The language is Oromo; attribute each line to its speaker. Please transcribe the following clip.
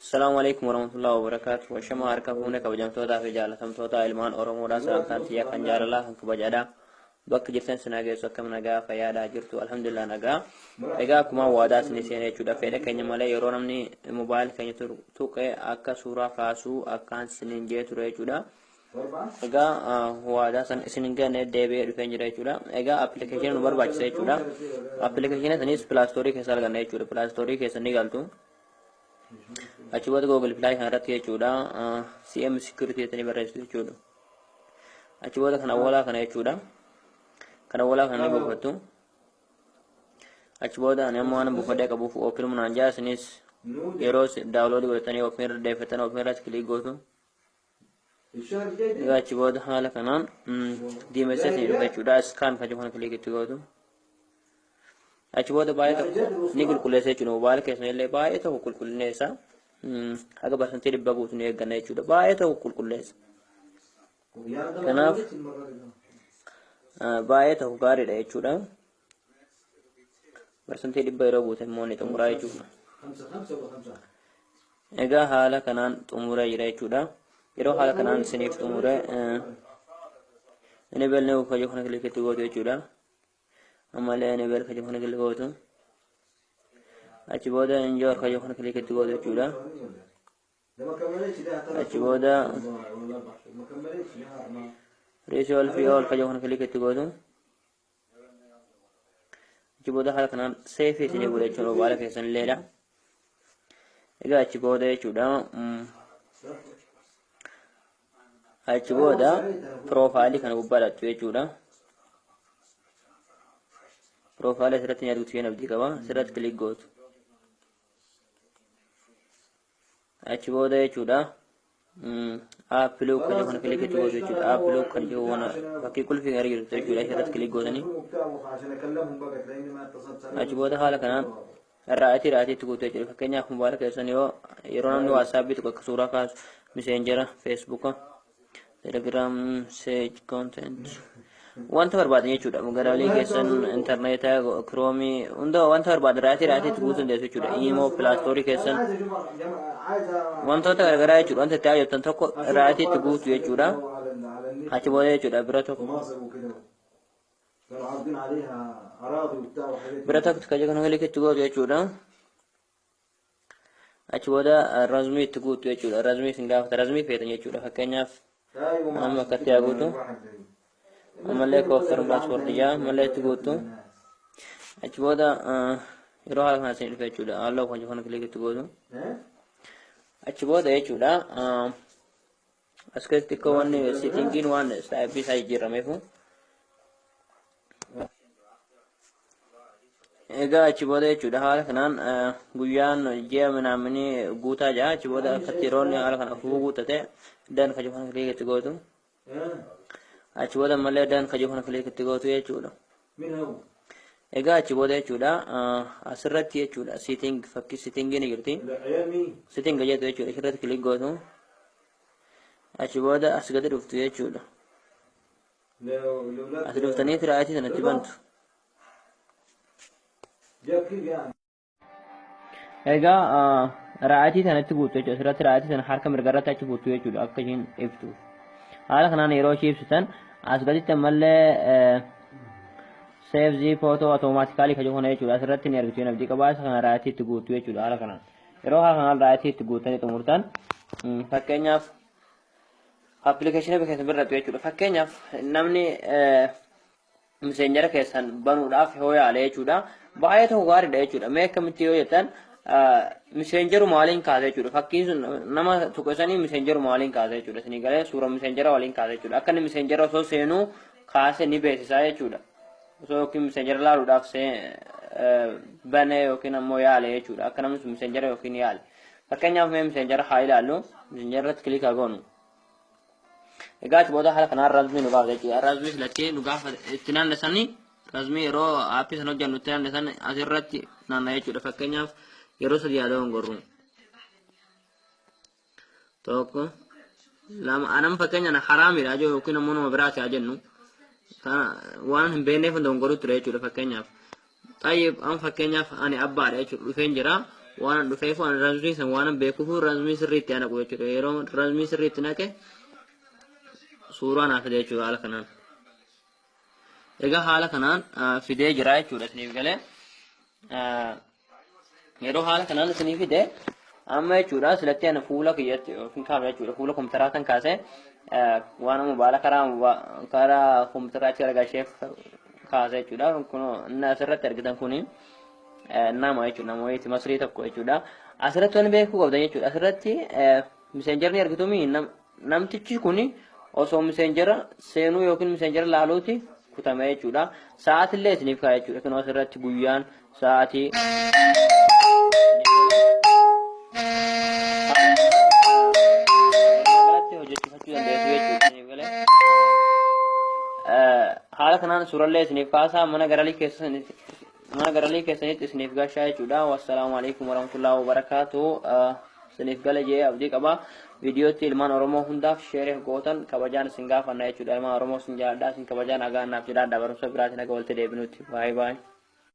Speaker 1: Assalamu alaikum warahmatullahi wabarakatuh. Washama harka fuune kabajamtootaa fi jaalatamtoota ilmaan Oromoodhaa sagantaan tiyyaa kan jaalalaa kan kabajaadha. Bakka jirtan sinaa geessu akkam nagaa fayyaadhaa jirtu alhamdulillah nagaa. Egaa akkuma waadaa isinii seenee jechuudha fedha keenya malee yeroo namni mobaayil keenya tuqe akka suuraa kaasuu akkaan isiniin jee ture jechuudha. Egaa waadaa san isin hin ganne deebi'ee dhufee jira jechuudha. Egaa appilikeeshinii nu barbaachisa jechuudha. Appilikeeshinii sanis pilaastoorii keessa arganna jechuudha. Pilaastoorii keessa ni galtu. Achi booda Google Play kana irratti jechuudha. CM Security jettanii barreessitu jechuudha. Achi booda kan awwalaa kana jechuudha. Kan awwalaa kana ni buufattu. Achi booda ani amma waan buufadhee qabuuf open naan jaa isinis yeroo daawunloodii godhatanii open irra deeffattan open irratti kilik gootu. Egaa achi booda haala kanaan diimessee isin dhufa jechuudha. Iskaan kan kana kilik itti gootu. Achi booda baay'ee tokko ni qulqulleessa jechuudha. Mobaayila keessan illee baay'ee tokko qulqulleessa. Haga 100% guutu ni eegganna jechuudha. Baay'ee tokko qulqulleessa. Kanaaf baay'ee tokko gaariidha jechuudha. 100% yeroo guute immoo ni xumuraa jechuudha. Egaa haala kanaan xumuree jira jechuudha. Yeroo haala kanaan isiniif xumure inni belne uffajoo kana kilikitti gootu jechuudha. Ammallee inni bel kajoo kana kilik gootu. Achi booda injoor kajoo kana kilikitti gootu jechuudha. Achi booda resolve all kajoo kana kilikitti gootu. Achi booda haala kanaan seefii isinii godha jechuudha mobaayila keessan illeedha. Egaa achi booda jechuudha. Achi booda piroofaayilii kana gubbaa dhattu jechuudha. Piroofaayilii asirratti ni argitu abdii qaba. Asirratti kilik gootu. Achi booda jechuudha. App lock kan jedhu kana kilik itti gootu jechuudha. App lock kan jedhu kana fakkii qulfii kan argitu jechuudha. Asirratti kilik gootanii. Achi booda haala kanaan raayitii raayitii itti guutu jechuudha. Fakkeenyaaf mobaayila keessan yoo yeroo namni waatsaappii tokko akka suuraa kaasu miseenjera, feesbuuka, telegiraam, seej, koontent wanta barbaadan jechuudha. Garaalee keessan intarneeta, kiroomii hunda wanta barbaadan raayitii raayitii itti guutuu dandeessu jechuudha. Iimoo, pilaastoorii keessan wantoota garaagaraa jechuudha. Wanta itti haajattan tokko raayitii itti guutu jechuudha. Achi booda jechuudha bira tokko bira tokko kan jedhu kana itti gootu jechuudha. Achi booda razmii itti guutu jechuudha. Razmii isin gaafata. Razmii feetan jechuudha. Fakkeenyaaf amma akkatti haa guutu. Ammallee kooftar paaspoortii jaa ammallee itti guutu. Achi booda yeroo haala kana isin dhufe jechuudha. Halluu kan kana kilik itti gootu. Achi booda jechuudha. As keessatti xiqqoo wanni siitingiin waan istaayipii isaa jijjiirameefu. Egaa achi booda jechuudha haala kanaan guyyaan ji'a minaaminii guutaa jira. Achi booda akkatti yeroonni haala kana ofuu guutate dan kajoo kana kilik itti gootu. Achi booda ammallee dan kajoo kana kilik itti gootu jechuudha. Egaa achi booda jechuudha asirratti jechuudha siiting fakkii siitingii ni jirti. Siiting jettu jechuudha asirratti kilik gootu. Achi booda as gadi dhuftu jechuudha. As dhuftanii tiraayitii sanatti bantu. Egaa raayitii sanatti guuttu jechuudha. Asirratti raayitii sana harka mirga irratti achi guuttu jechuudha akka ishiin ibsuuf. Haala kanaan yeroo ishii ibsitan as gaditti ammallee save the photo automatically kan jedhu kana jechuudha. Asirratti ni argitu abdii qabaa isa kana raayitii itti guuttu jechuudha haala kanaan. Yeroo haala kanaan raayitii itti guuttanii xumurtan fakkeenyaaf appilikeeshinii keessan birratti jechuudha. Fakkeenyaaf namni miseenjara keessan banuudhaaf yoo yaale jechuudha. Baay'ee tokko gaariidha jechuudha. Mee akkamitti yoo jettan miseenjaruma waliin kaasa jechuudha. Fakkiin sun nama tokko sanii miseenjaruma waliin kaasa jechuudha. Isinii galee suura miseenjara waliin kaasa jechuudha. Akka inni miseenjara osoo seenuu kaase ni beeksisaa jechuudha. Osoo yookiin miseenjara laaluudhaaf banee yookiin ammoo yaale jechuudha. Akka namni sun miseenjara yookiin yaale. Fakkeenyaaf mee miseenjara haa ilaallu. Miseenjara irratti kilik haa goonu. Egaa achi booda haala kanaan razmii nu gaafata jechuudha. Razmii filattee nu gaafa itti naannessanii razmii yeroo aappii sana hojjennu itti naannessan asirratti naanna jechuudha. Fakkeenyaaf yeroo sadii haa dogongorru. Tokko lama anam fakkeenya haraamidha jiru yookiin ammoo nama biraati haa jennu. Waan hin beekneef dogongoruu ture jechuudha fakkeenyaaf. Xayyib an fakkeenyaaf ani abbaadha jechuudha dhufeen jira. Waan dhufeef waan razmii san waan beekuuf razmii sirriitti naqu jechuudha. Yeroo razmii sirriitti naqe suuraa naa fide jechuudha haala kanaan. Egaa haala kanaan fidee jira jechuudha isiniif galee. Yeroo haala kanaan isinii fide amma jechuudha, silatti ana fuula kiyyatti yookiin kaafne jechuudha, fuula kompiitaraa kan kaase waan mobaala karaa kompiitaraa achi garagalcheef kaase jechuudha. Kun inni asirratti argitan kuni nama jechuudha, nama wayiiti, Masrii tokko jechuudha. Asirratti wanni beekuu qabdan jechuudha, asirratti Messengerni argitumi, namtichi kuni osoo Messenger seenuu yookiin Messenger laaluuti kutame jechuudha. Sa'aatillee isiniif ka'a jechuudha. Kun asirratti guyyaan, sa'aatii galatti hojjechifachuu dandeessu jechuudha. Haala kanaan suurallee isiniif kaasaa, mana garalii keessanitti isiniif gashaa jechuudha. Wassalaamu alaikum warahmatullahi wabarakaatu. Isiniif gala jee abdii qaba. Viidiyootti ilmaan Oromoo hundaaf share gootan kabajaan isin gaafanna jechuudha. Ilmaan Oromoo, isin jaalladha, isin kabajaan, nagaa naaf jedhaadha. Barumsa biraatiin akka walitti deebinutti. Baay'ee baay'ee.